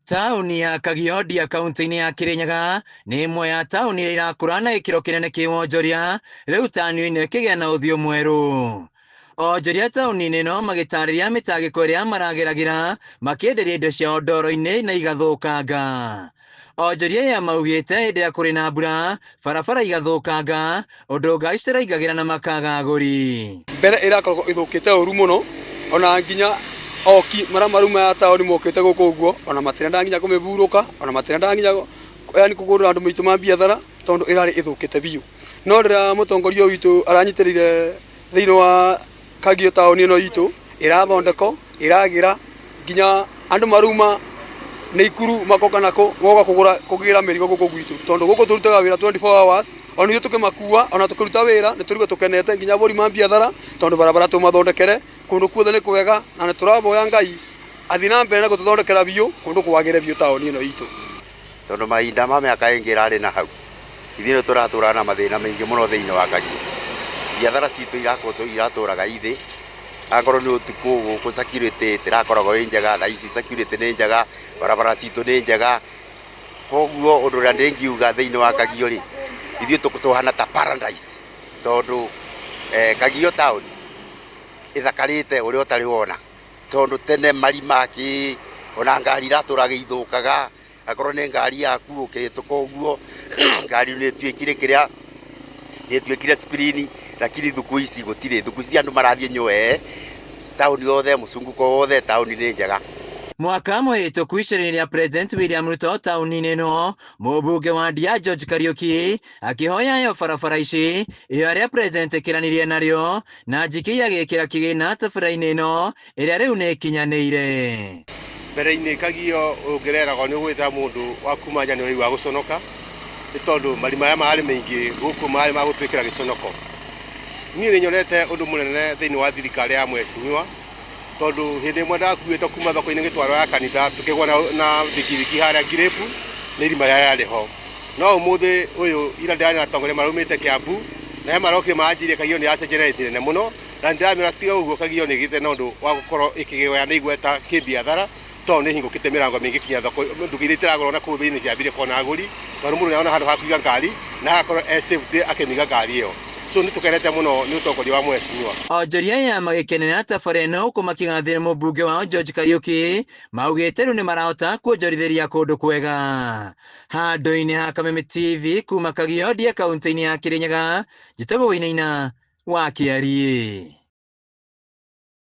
Taũni ya Kagiondia kaunti-inĩ ya Kirinyaga nĩ ĩmwe ya taũni iria irakũra na gĩkĩro kĩnene kĩwonjoria, rĩu taũni-inĩ ĩkĩgĩa na ũthiũ mwerũ. Onjoria taũni-inĩ ĩno magĩtarĩria mĩtangĩko ĩrĩa marageragĩra makĩenderia indo ciao ndoro-inĩ na igathũkanga. Onjoria aya maugĩte hĩndĩ ĩrĩa kũrĩ na mbura barabara igathũkanga ũndũ ngari citaraingagĩra na makaga agũri. Mbere ĩrakoragwo ĩthũkĩte ũru mũno, ona nginya oki marĩa maruma ya taũni mokĩte gũkũ ũguo, ona matirenda nginya kũmĩburũka, ona matirenda nginya yani kũgũrĩra andũ maitũ ma biathara tondũ ĩrarĩ ĩthũkĩte biũ. No rĩrĩa mũtongoria witũ aranyitĩrĩire thĩinĩ wa Kagio taũni ĩno itũ, ĩrathondekwo, ĩragĩra nginya andũ maruma Naikuru makoka nakũ goka kũgũra kũgĩra mĩrigo gũkũ gwitũ tondũ gũkũ tũrutaga wĩra 24 hours, ona ithuĩ tũkĩmakua ona tũkĩruta wĩra nĩ tũrigwo tũkenete nginya ahũri ma biathara tondũ barabara tũmathondekere kũndũ kuothe nĩ kwega na nĩ tũraboya Ngai athiĩ na mbere na gũtũthondekera biũ kũndũ kwagĩre biũ taũni ĩno itũ. Tondũ mahinda ma mĩaka ĩngĩ ĩrarĩ na hau, ithuĩ nĩ tũratũraga na mathĩna maingĩ mũno thĩinĩ wa Kagio. Biathara citũ irakorwo iratũraga ithĩ, akorwo nĩ ũtukũ gũkũ security ĩtirakoragwo ĩ njega, thaa ici security nĩ njega, barabara citũ nĩ njega, koguo ũndũ ũrĩa ndĩngiuga thĩinĩ wa Kagio rĩ, ithuĩ tũhana ta paradise tondũ Kagio town ĩthakarĩte ũrĩa ũtarĩ wona, tondũ tene marima kĩ, ona ngari iratũraga ithũkaga, akorwo nĩ ngari yaku ũkĩhĩtũka ũguo, ngari nĩ ĩtuĩkire kĩrĩa, nĩ ĩtuĩkire sprini, lakini thukũ ici gũtirĩ, thukũ ici andũ marathiĩ nywee, taũni yothe, mũcunguko wothe, taũni nĩ njega. Mwaka mũhĩtũku icera-inĩ rĩa President William Ruto taũni-inĩ ĩno, mũmbunge wa Ndia George Kariuki akĩhoya yo barabara ici ihoya rĩa President ĩkĩranirie narĩo na njiki agĩkĩra kĩgĩna tabarĩra-inĩ ĩno ĩrĩa rĩu nĩ ĩkinyanĩire. Mbere-inĩ Kagio ũngĩreragwo nĩ ũgwĩta mũndũ wa kuma nja nĩ ũraigua gũconoka nĩ tondũ marima maya marĩ maingĩ gũkũ marĩ ma gũtwĩkĩra gĩconoko. Niĩ nĩ nyonete ũndũ mũnene thĩinĩ wa thirikari ya mheshimiwa tondũ hĩndĩ ĩmwe ndakuĩtwo kuma thoko-inĩ ngĩtwarwo ya kanitha tũkĩgwa na bikibiki harĩa Ngirĩpu nĩ irima rĩrĩa rĩarĩ ho. No ũmũthĩ ũyũ ira ndĩrarĩ na atongoria maraumĩte Kiambu na he marokire maranjĩrire Kagio nĩ yacenjia na nene mũno na nĩndĩramĩra tiga ũguo Kagio nĩ ĩgĩte na ũndũ wa gũkorwo ĩkĩgĩa na igweta kĩbiathara tondũ nĩ ĩhingũkĩte mĩrango mĩingĩ kinya thoko nduka iria itiragũrwo na kũu thĩinĩ ciambire kuona agũri tondũ mũndũ nĩarona handũ ha kũiga ngari na agakorwo e safety akĩmĩiga ngari ĩyo. So nĩ tũkenete mũno nĩ ũtongoria wa mheshimiwa. Onjoria aya magĩkenera tabarĩra ĩno huku makĩgathĩrĩria mũmbunge wao George Kariuki maugĩte rĩu nĩmarahota kuonjorithĩria kũndũ kwega. Handũ-inĩ ha Kameme TV kuma Kagio Ndia kaunti-inĩ ya Kirinyaga, njĩtagwo Wainaina wa Kĩariĩ.